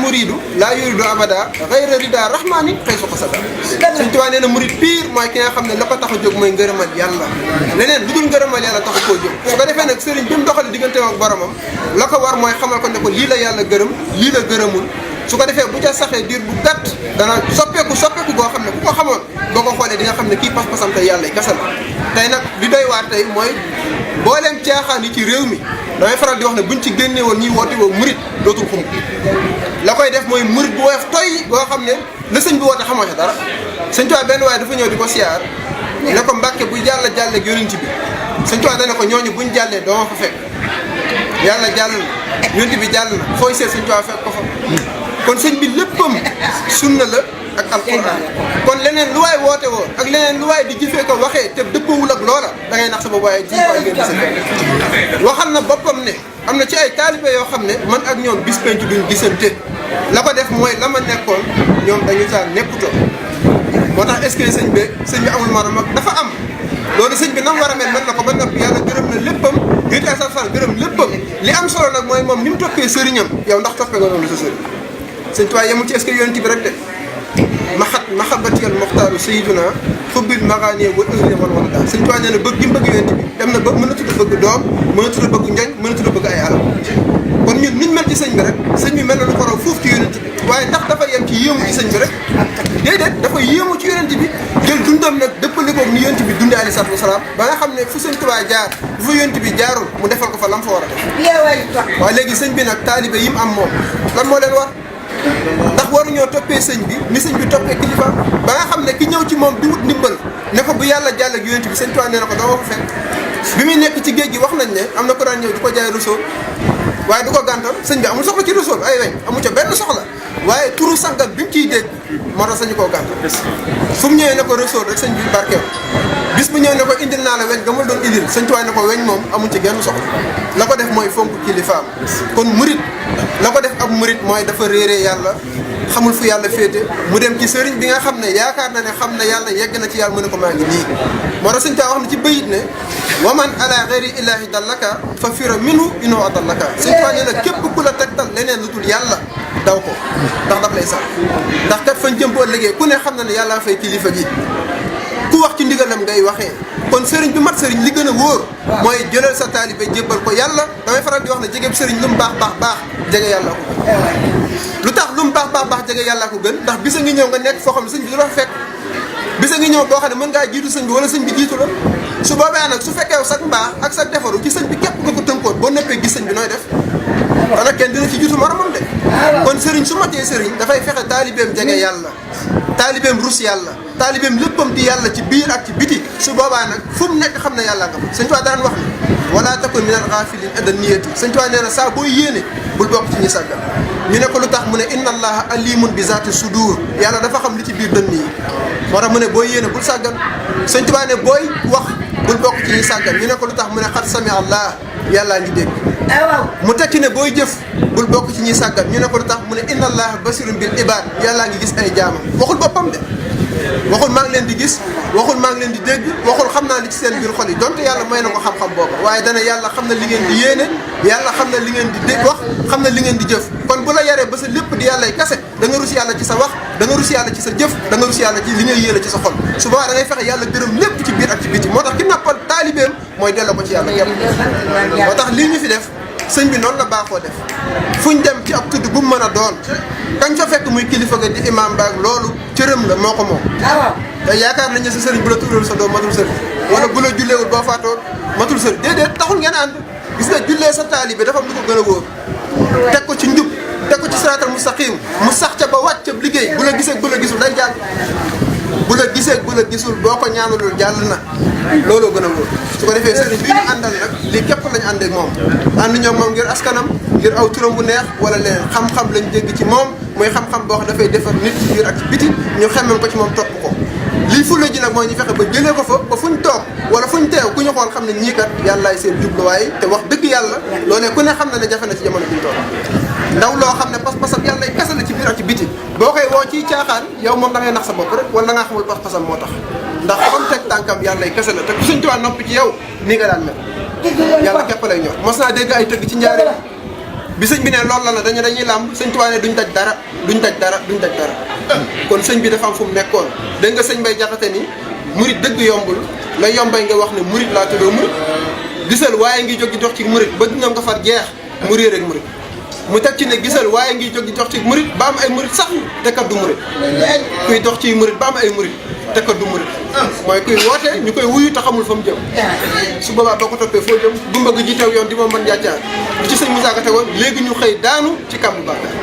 muridu laa yuridu abada xayra rida rahmani xëy su xasada Sëñ Tuubaa nee na murid pire mooy ki nga xam ne la ko tax a jóg mooy ngërëmal yàlla leneen lu dul ngërëmal yàlla taxu koo jóg su ko defee nag sëriñ bi mu doxale diggante ak boromam la ko war mooy xamal ko ne ko lii la yàlla gërëm lii la gërëmul su ko defee bu ca saxee diir bu gàtt dana soppeeku goo xam ne ku ko xamoon boo ko xoolee di nga xam ne kii pas-pasam tey yàlla kese la tey nag li doy waar tey mooy booleem caaxaan yi ci réew mi damay faral di wax ne buñ ci génne woon ñuy woote woo murit dootul xum la koy def mooy murit bu woyof toy boo xam ne la sëñ bi woote xamoo ca dara Sëñ Tuubaa benn waaye dafa ñëw di ko siyaar ne ko Mbàkke bu jàll jàlleeg yonent bi Sëñ Tuubaa dana ko ñooñu buñ jàllee doo ma fa fekk yàlla jàll na yonent bi jàll na fooy seet Sëñ Tuubaa fekk ko fa kon sëñ bi léppam sunna la ak alquran kon leneen lu waay woote woo ak leneen lu waay di jëfee ko waxee te dëppawul ak loola da ngay nax sa bopp waaye jiwaay ngeen gisante waxal na boppam ne am na ci ay taalibe yoo xam ne man ak ñoom bis penc duñ gisante la ko def mooy la ma nekkoon ñoom dañu saa nekkutoo moo tax est-ce que sëñ bi amul morom ak dafa am loolu sëñ bi nam war a mel mën na ko ba noppi yàlla gërëm na léppam yéen sa sal gërëm léppam li am solo nag mooy moom ni mu toppee sëriñam yow ndax toppee nga noonu sa sëriñ Sëñ Tuubaa yemul ci est-ce que yonent bi rek de mahabbatiyal muxtaaru sayyiduna xubbil maxaani wal ëhli wal walada Sëñ Tuubaa nee na bëgg gi mu bëgg yonent bi dem na ba mënatul a bëgg doom mënatul a bëgg njoñ mënatul a bëgg ay alal kon ñun niñ mel ci sëñ bi rek sëñ bi mel na lu ko raw foofu ci yonent bi waaye ndax dafa yem ci yéemu ci sëñ bi rek déedéet dafa yéemu ci yonent bi jël dundam nag dëppale koog ni yonent bi dundee alayhi salaatu wasalaam ba nga xam ne fu Sëñ Tuubaa jaar bu fa yonent bi jaarul mu defal ko fa lam fa war a def waaye léegi sëñ bi nag taalibe yi mu am moom lan moo leen war ndax waruñoo toppee sëñ bi ni sëñ bi toppee kilifa ba nga xam ne ki ñëw ci moom di wut ndimbal ne ko bu yàlla jàll ak yonent bi Sëñ Tuubaa nee na ko doo ma fa fekk bi muy nekk ci géej gi wax nañ ne am na ko daan ñëw di ko jaay Rousseau waaye du ko gàntal sëñ bi amul soxla ci Rousseau ay weñ amu ca benn soxla waaye turu sangam bi mu ciy dégg moo tax sañu koo gàntal fu mu ñëwee ne ko Rousseau rek sëñ bi barkeel bis bu ñëw ne ko indil naa la weñ nga ma doon indil Sëñ Tuubaa ne ko weñ moom amul ci genn soxla la ko def mooy fonk kilifaam kon murit la ko def ab murit mooy dafa réeree yàlla xamul fu yàlla féete mu dem ci sëriñ bi nga xam ne yaakaar na ne xam na yàlla yegg na ci yàlla mu ne ko maa ngi nii moo tax Sëñ Tuubaa wax na ci bayit ne waman ala ghairi illahi dallaka fa fira minhu inoo adallaka Sëñ Tuubaa nee na képp ku la tegtal leneen lu dul yàlla daw ko ndax daf lay sax ndax kat fañ jëm boo liggéey ku ne xam na ne yàlla fay kilifa gi ku wax ci ndigalam ngay waxee kon sëriñ bi mat sëriñ li gën a wóor mooy jëlal sa taalibe jébbal ko yàlla damay faral di wax ne jege sëriñ lu mu baax jege yàlla ko lu tax lu mu baax jege yàlla ko gën ndax bisa ngi ñëw nga nekk foo xam ne sëñ bi du la fekk bisa ngi ñëw boo xam ne mën ngaa jiitu sëñ bi wala sëñ bi jiitu la su boobaa nag su fekkee sax mbaax ak sa defaru ci sëñ bi képp nga ko tënkoon boo neppee gis sëñ bi nooy def wala kenn dina ci jiitu moromam de kon sëriñ su matee sëriñ dafay fexe taalibeem jege yàlla taalibeem rus yàlla taalibeem léppam di yàlla ci biir ak ci biti su boobaa nag fu mu nekk xam ne yàlla nga fa Sëñ Tuubaa daan wax ni wala takun minal ghafilin inda niyati Sëñ Tuubaa nee na saa booy yéene bul bokk ci ñi sàggal ñu ne ko lu tax mu ne inna allaha alimun bi zati sudur yàlla dafa xam li ci biir dënn yi moo tax mu ne booy yéene bul sàggal Sëñ Tuubaa ne booy wax bul bokk ci ñi sàggal ñu ne ko lu tax mu ne xat sami allah yàllaa ngi dégg mu tekki ne booy jëf bul bokk ci ñi sàggal ñu ne ko lu tax mu ne inna allaha basirun bil ibad yàllaa ngi gis ay jaamam waxul boppam de waxul maa ngi leen di gis waxul maa ngi leen di dégg waxul xam naa li ci seen biir xol yi donte yàlla may na ko xam-xam booba waaye dana yàlla xam na li ngeen di yéene yàlla xam na li ngeen di dégg wax xam na li ngeen di jëf kon bu la yaree ba sa lépp di yàllay kase da nga rus yàlla ci sa wax da nga rus yàlla ci sa jëf da nga rus yàlla ci li ngay yéene ci sa xol su boobaa da ngay fexe yàlla gërëm lépp ci biir ak ci biti moo tax ki nappal taalibeem mooy delloo ko ci yàlla képp moo tax lii ñu fi def sëñ bi noonu la baaxoo def fuñ dem ci ab tudd bu mu mën a doon kañ fa fekk muy kilifa ga di imam baag loolu cërëm la moo ko moom te yaakaar nañ ne sa sëriñ bu la tuddal sa doom matul sëriñ wala bu la julleewul boo faatoo matul sëriñ déedéet taxul ngeen ànd gis nga jullee sa taalibe dafa am lu ko gën a wóor teg ko ci njub teg ko ci siraatal mustaqim mu sax ca ba wàcc ca liggéey bu la gisee bu la gisul day jàll bu la gisee bu la gisul boo ko ñaanalul jàll na looloo gën a wóor su ko defee sëriñ bi ñu àndal nag lii képp lañ àndeek moom ànd ñoom moom ngir askanam ngir aw turam bu neex wala leen xam-xam lañ dégg ci moom mooy xam-xam boo xam dafay defar nit ci biir ak ci biti ñu xemmem ko ci moom topp ko lii fulla ji nag mooy ñu fexe ba jëlee ko fa ba fuñ toog wala fuñ teew ku ñu xool xam ne ñii kat yàllaay seen jubluwaay te wax dëgg yàlla loolee ku ne xam na ne jafe na ci jamono bi ñu toog ndaw loo xam ne pas-pasam yàlla kese la ci biir ak ci biti boo koy woo ciy caaxaan yow moom da ngay nax sa bopp rek wala da ngaa xamul pas-pasam moo tax ndax xam teg tànkam yàlla kese la te ku Sëñ Tuubaa noppi ci yow ni nga daan mel yàlla képp lay ñor mos naa dégg ay tëgg ci njaaree bi sëñ bi ne loolu la na dañuy làmb sëñ Tuubaa ne duñ daj dara duñ daj dara duñ daj dara kon sëñ bi dafa am fu mu nekkoon dégg nga sëñ Bay Jaxate ni murit dëgg yombul la yombay nga wax ne murit laa tuddoo murit gisal waaye ngi jóg di dox ci murit bëgg nga nga far jeex mu réer ak murit mu teg ci ne gisal waaye ngi jóg di dox ci murit ba am ay murit sax te kat du murit kuy dox ci murit ba am ay murit te kat du murit mooy kuy woote ñu koy wuyu te xamul fa mu jëm su boobaa boo ko toppee foo jëm gumba gi ji teew yoon di moom mën njàccaar bi ci sëñ Moussa Ka tegoon léegi ñu xëy daanu ci kàmbu bàkkaar